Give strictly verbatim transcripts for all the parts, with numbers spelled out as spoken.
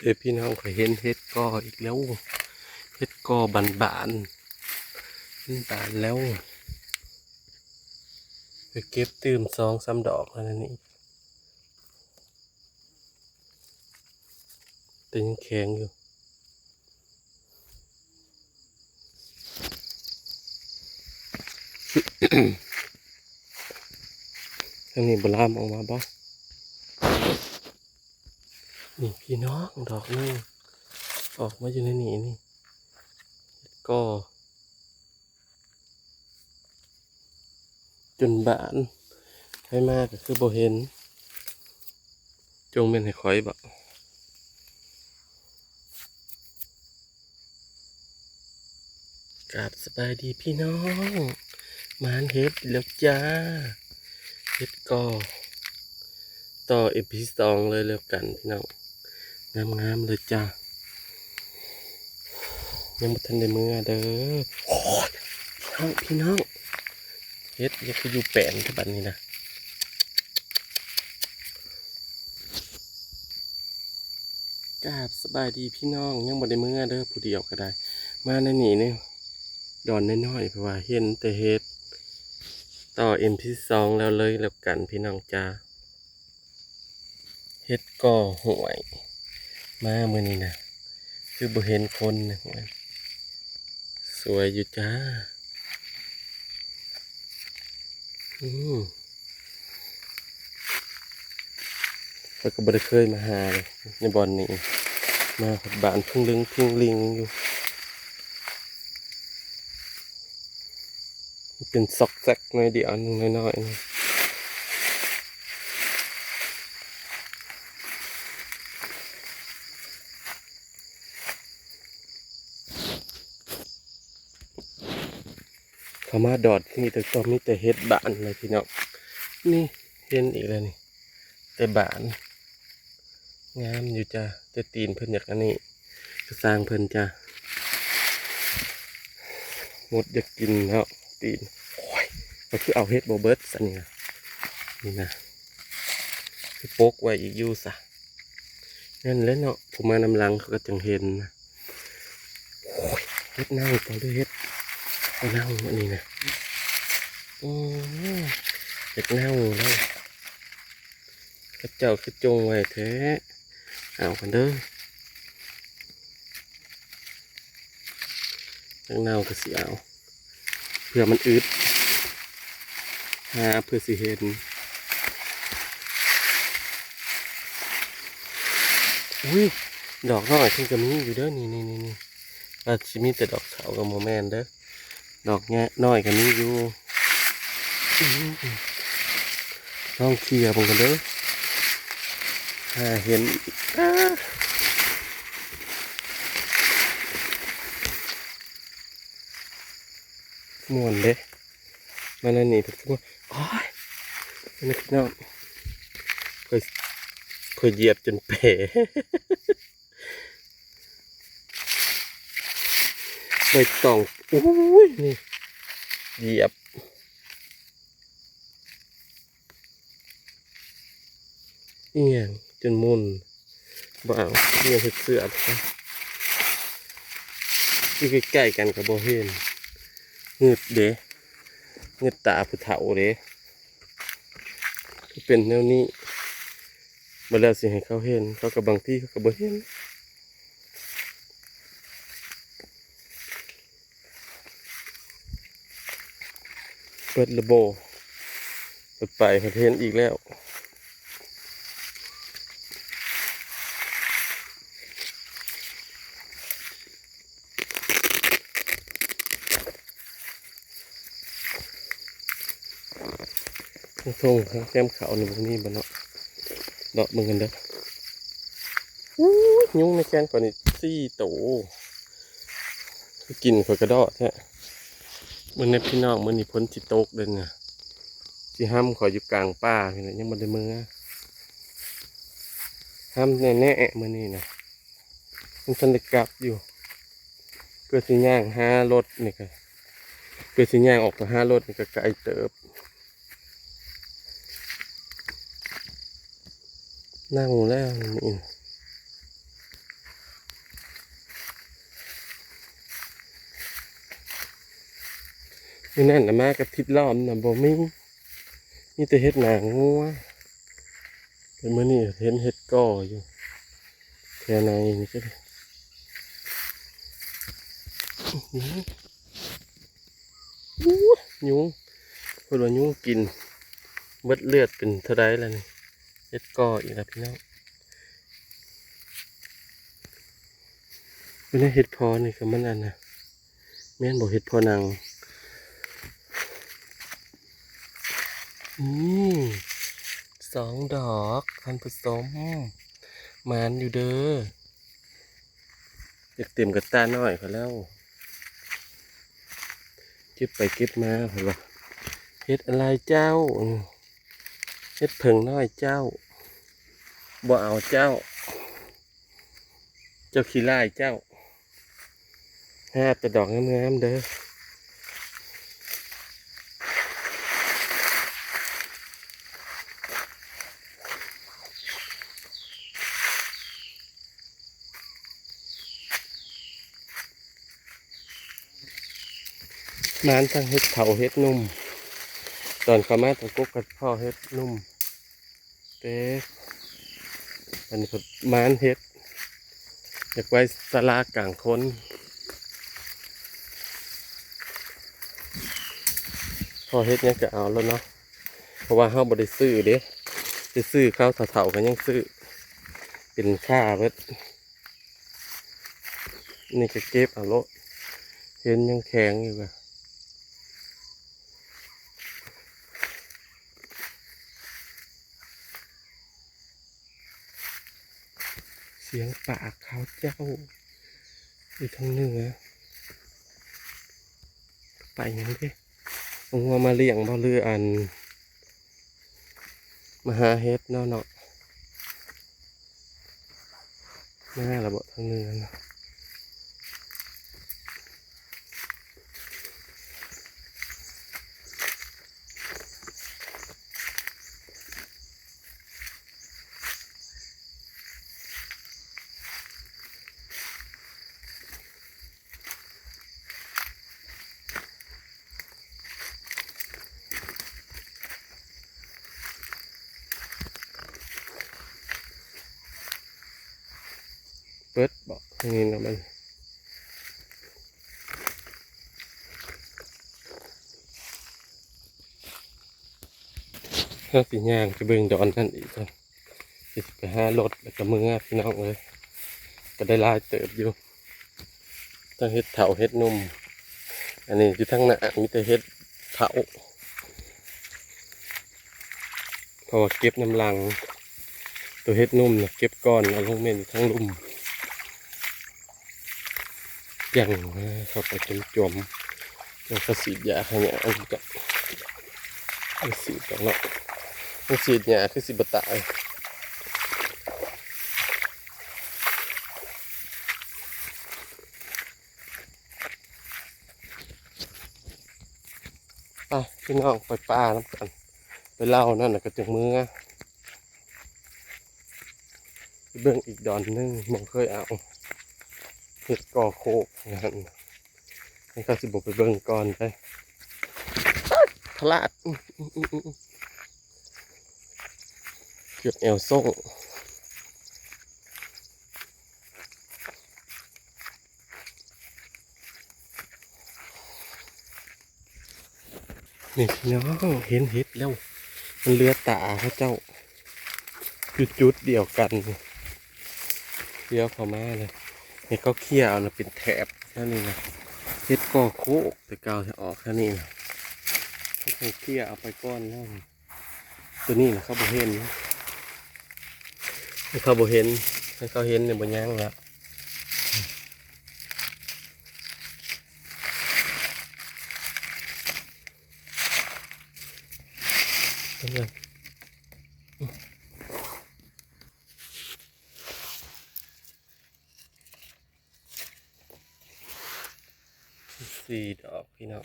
เด้อพี่น้อง ข้อยเห็นเห็ดก่ออีกแล้ว เห็ดก่อบานๆ มันบานแล้ว ไปเก็บตื่มสองสามดอกแล้วนั่นนี่ แต่ยังแข็งอยู่ ทางนี้บ่ลามออกมาบ่ นี่พี่น้อง ดอกหนึ่ง ออกมาอยู่ในนี่นี่ เห็ดก่อ จนบาน ไผมาก็คือบ่เห็น จงแม่นให้ข้อยบ่ กราบสบายดีพี่น้อง หมานเห็ดอีกแล้วจ้า เห็ดก่อ ต่อ อีพี สองเลยแล้วกันพี่น้อง งามๆ เลยจ้า ยังบ่ทันได้เมือเด้อ โอ้ย พี่น้อง พี่น้อง เห็ดยังคืออยู่แปลนเท่าบัดนี้นะ กราบสบายดีพี่น้อง ยังบ่ได้เมือเด้อ ผู้เดียวก็ได้ มาในนี่นี่ ดอนน้อยๆ เพราะว่าเห็นแต่เห็ด ต่อ อีพี สองแล้วเลยแล้วกันพี่น้องจ้า เห็ดก่อห้วย มามื้อนี้นะ คือบ่เห็นคนนะ สวยอยู่จ้า อืม ข้อยก็บ่ได้เคยมาหาเลย ในบ่อนนี้ มาฮอดบ้านพิงลึงพิงลิงอยู่ เป็นซอกแซกหน่อยเดียว อันน้อยๆ นี่ เข้ามาดอดที่นี่แต่ก็มีแต่เห็ดบานเลยพี่น้อง นี่เห็นอีกแล้วนี่ แต่บาน งามอยู่จ้ะ แต่ตีนเพิ่นอยากอันนี้ ก็สร้างเพิ่นจ้ะ มดอยากกินแล้ว ตีน โอ้ย ก็คือเอาเห็ดบ่เบิดซะนี่นะ นี่นะ คือปกไว้อีกอยู่ซะ นั่นแหละเนาะ ผู้มานำหลังเขาก็จังเห็นนะ โอ้ย เห็ดเน่า ต่อด้วยเห็ดเน่าอันนี้นะ อืม เห็ดเน่าแล้ว เขาเจ้าคือจงไว้แท้ เอากันเด้อ เห็ดเน่าก็สิเอา เพื่อมันอึด หาเพื่อสิเห็น อุ้ย ดอกน้อยเพิ่นก็มีอยู่เด้อ นี่นี่นี่นี่ ว่าสิมีแต่ดอกขาวก็บ่แม่นเด้อ ดอกแง่น้อยก็มีอยู่ อื้อหือ ลองเคลียร์เบิ่งกันเด้อ หาเห็น อ้า ม่วนเด้ มานั่นนี่เพิ่นคือม่วน โอ้ย นี่พี่น้อง ข้อย ข้อยเหยียบจนแผล ใบตอง อุ้ย นี่ เหยียบ เอียงจนมุน บ่เอา เอียงเฮ็ดเสื้อซะ อยู่ใกล้ๆกันก็บ่เห็น งึดเด้ งึดตาผู้เฒ่าเด้ เป็นแนวนี้ บ่แล้วสิให้เขาเห็น เขาก็บางทีเขาก็บ่เห็น เปิดระโบ เปิดไปเพิ่นเห็นอีกแล้ว ทุ่งแคมเขานี่บ่มีบ่เนาะ เลาะเบิ่งกันเด้อ อู้ย ยุงในแคมข้อยนี่สี่โต กินข้อยกระดอกแท้ มื้อนี้พี่น้อง มื้อนี้ฝนสิตกเด้อเนี่ย สิห้ำข้อยอยู่กลางป่าพี่น้อง ยังบ่ได้เมือ ห้ำแน่ๆ มื้อนี้นะ มันทันได้กลับอยู่ เพื่อสิย่างหารถนี่ก็ เพื่อสิย่างออกไปหารถนี่ก็ไกลเติบ เน่าแล้วนี่ มื้อนั้นน่ะมากับทิดล้อมน่ะบ่มี มีแต่เห็ดหน้างัว แต่มื้อนี้เห็นเห็ดก่ออยู่ แถวในนี่ก็ได้ อู้ ยุง เพิ่นว่ายุงกิน เบิดเลือดเป็นเท่าใดแล้วนี่ เห็ดก่ออีกแล้วพี่น้อง เป็นเห็ดเพาะนี่ก็มันอันน่ะ แม่นบ่ เห็ดเพาะหนัง อืม สองดอกท่านผู้ชม หมานอยู่เด้อ เก็บเต็มกระตาน้อยเขาแล้ว เก็บไปเก็บมาเขาว่า เห็ดอะไรเจ้า เห็ดเผิงน้อยเจ้า บ่เอาเจ้า เจ้าขี้ร้ายเจ้า หาแต่ดอกงามๆเด้อ หมานทั้งเห็ดเผาเห็ดหนุ่ม ตอนเขามาตะกุกกับพ่อเห็ดหนุ่ม เต๊ะ อันนี้ก็หมานเห็ด อยากไว้ศาลากลางคน พอเห็ดหยังก็เอาแล้วเนาะ เพราะว่าเฮาบ่ได้ซื้อเด้ ไปซื้อเขาเฒ่าๆก็ยังซื้อ เป็นค่าเบิด นี่ก็เก็บเอาโลด เห็นยังแข็งอยู่อะ เสียงปากเขาเจ้า อยู่ทางเหนือ ไปหยังเด้ เอางัวมาเลี้ยงบ่ หรืออัน มาหาเห็ดเนาะเนาะ มาแล้วบ่ทางเหนือนะ เปิดบ่ นี่นะมัน เฮาสิย่างไปเบิ่งดอนนั่นอีกก่อน สิไปหารถแล้วก็เมือพี่น้องเอ้ย ก็ได้หลายเติบอยู่ ทั้งเห็ดเผาเห็ดหนุ่ม อันนี้อยู่ทางหน้ามีแต่เห็ดเผา เพราะว่าเก็บนำหลัง ตัวเห็ดหนุ่มน่ะเก็บก่อน เอาลงแม่นอยู่ทางลุ่ม ยังเข้าไปจมๆ ยังเขาฉีดยาให้หญ้าอันนี้ก็ มันฉีดดอกเนาะ มันฉีดยาคือสิบ่ตาย ไปพี่น้องไปป่านำกัน ไปเลาะนั่นน่ะก็จั่งเมือ ไปเบิ่งอีกดอนหนึ่ง หม่องเคยเอาเห็ดก่อโคกนั่น นี่เขาสิบ่ไปเบิ่งก่อนเด้ พลาด อื้อ อื้อ อื้อ อื้อ เกือบแอวโซ่ง นี่พี่น้อง เห็นเห็ดแล้ว มันเหลือตาเขาเจ้า อยู่จุดเดียวกัน เลี้ยวเข้ามาเลย ให้เขาเคลียร์เอานะ เป็นแถบแค่นี้นะ เห็ดก่อโคกแต่เก่าจะออกแค่นี้นะ ให้เขาเคลียร์เอาไปก่อนแล้ว ตัวนี้นะเขาบ่เห็น ให้เขาบ่เห็น ให้เขาเห็นเนี่ยบ่ย่างแล้ว สี่ดอกพี่น้อง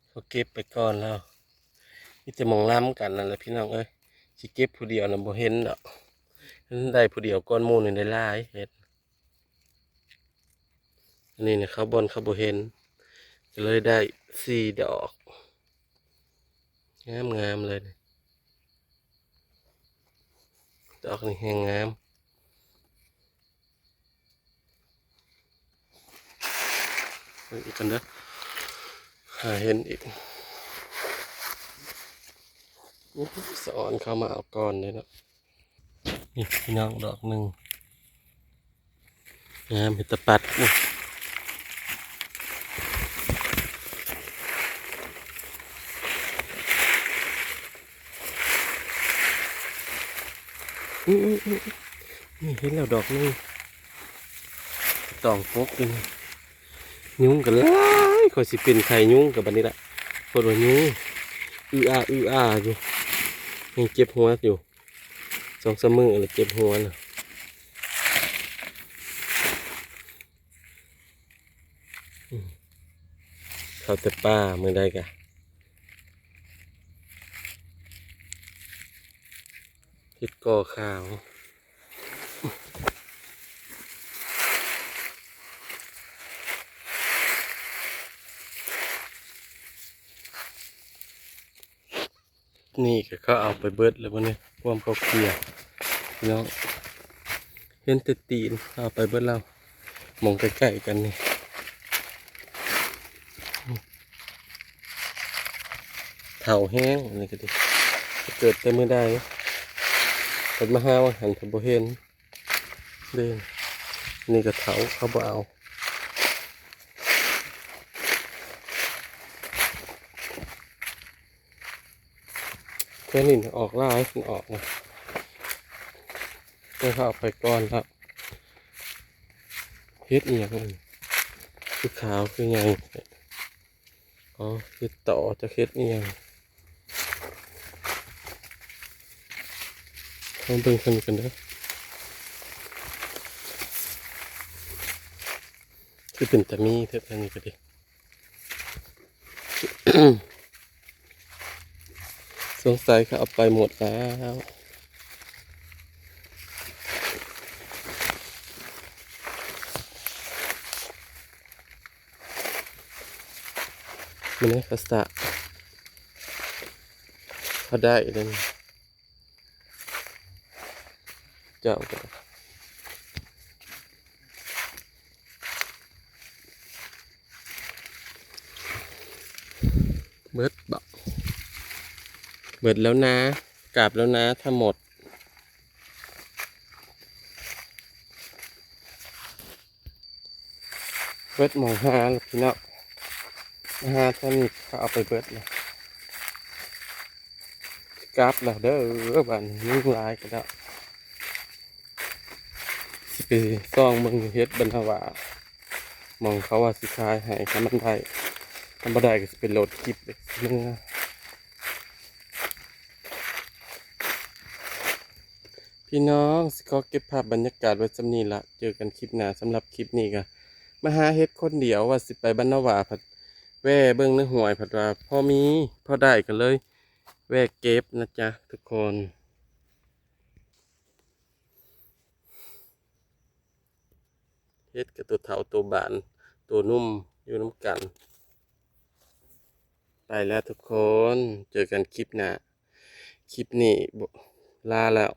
เขาเก็บไปก่อนแล้ว มีแต่หม่องล้ำกันนั่นแหละพี่น้องเอ้ย สิเก็บผู้เดียวน่ะบ่เห็นดอก ได้ผู้เดียวก่อนหมู่นี่ได้หลายเห็ด อันนี้เนี่ยเขาบ่อนเขาบ่เห็น ก็เลยได้สี่ดอก งามงามเลยนี่ ดอกนี่แฮงงาม เบิ่งอีกกันเด้อ หาเห็นอีก อู้ สะออนเข้ามาเอาก่อนเลยเนาะ นี่พี่น้องดอกหนึ่ง งามเห็ดตะปัด อู้ อู้อู้อู้อู้ นี่เห็นแล้วดอกหนึ่ง ตองปกอยู่นี่ ยุงก็หลาย ข้อยสิเป็นไข้ยุงกับบัดนี้ละ ปวดว่ายุง อืออา อืออาอยู่ ยังเจ็บหัวอยู่ สองสามมื้อแล้วเจ็บหัวน่ะ อืม เข้าแต่ป่ามื้อใดกะ เห็ดก่อขาว นี่ก็เขาเอาไปเบิดแล้วบ่เนี่ย ความเขาเคลียร์ พี่น้อง เห็นแต่ตีน เอาไปเบิดแล้ว หม่องใกล้ๆกันนี่ เฒ่าแฮง อันนี้ก็ดี เกิดแต่มื้อใด เพิ่นมาหาว่าหันเพิ่นบ่เห็น เด้ นี่ก็เฒ่า เขาบ่เอา แค่นี้ออกหลาย มันออกนะ เดี๋ยวเขาเอาไปก่อนละ เห็ดอีหยังอันนี้ คือขาวคือไง อ๋อ เห็ดต่อ จะเห็ดอีหยัง ลองเบิ่งกันกันเด้อ คือเป็นตามีแท้ๆ นี่ก็ดี สงสัยเขาเอาไปหมดแล้ว มันนี่เขาสะ เขาได้เลย เจ้าก็ เบิดบ่ เบิดแล้วนะ กลับแล้วนะ ถ้าหมด เบิดหม่องหาแล้วพี่น้อง หาตอนนี้เขาเอาไปเบิดแล้ว กลับแล้วเด้อ บ้านนี้ยุงหลายก็แล้ว สิไปส่องเบิ่งเห็ดบรรณวา หม่องเขาว่าสิขายให้ ถ้ามันได้ ถ้าบ่ได้ก็สิไปโหลดคลิปเมือ พี่น้อง สิขอเก็บภาพบรรยากาศไว้ส่ำนี้ละ เจอกันคลิปหน้า สำหรับคลิปนี้ก็มาหาเห็ดคนเดียว ว่าสิไปบรรณวา ผัดแว่เบิ่งในห้วย ผัดว่าพอมี พอได้ก็เลย แว่เก็บนะจ๊ะทุกคน เห็ดกับตัวเฒ่าตัวบานตัวหนุ่มอยู่นำกัน ไปแล้วทุกคน เจอกันคลิปหน้า คลิปนี้บ่ ลาแล้ว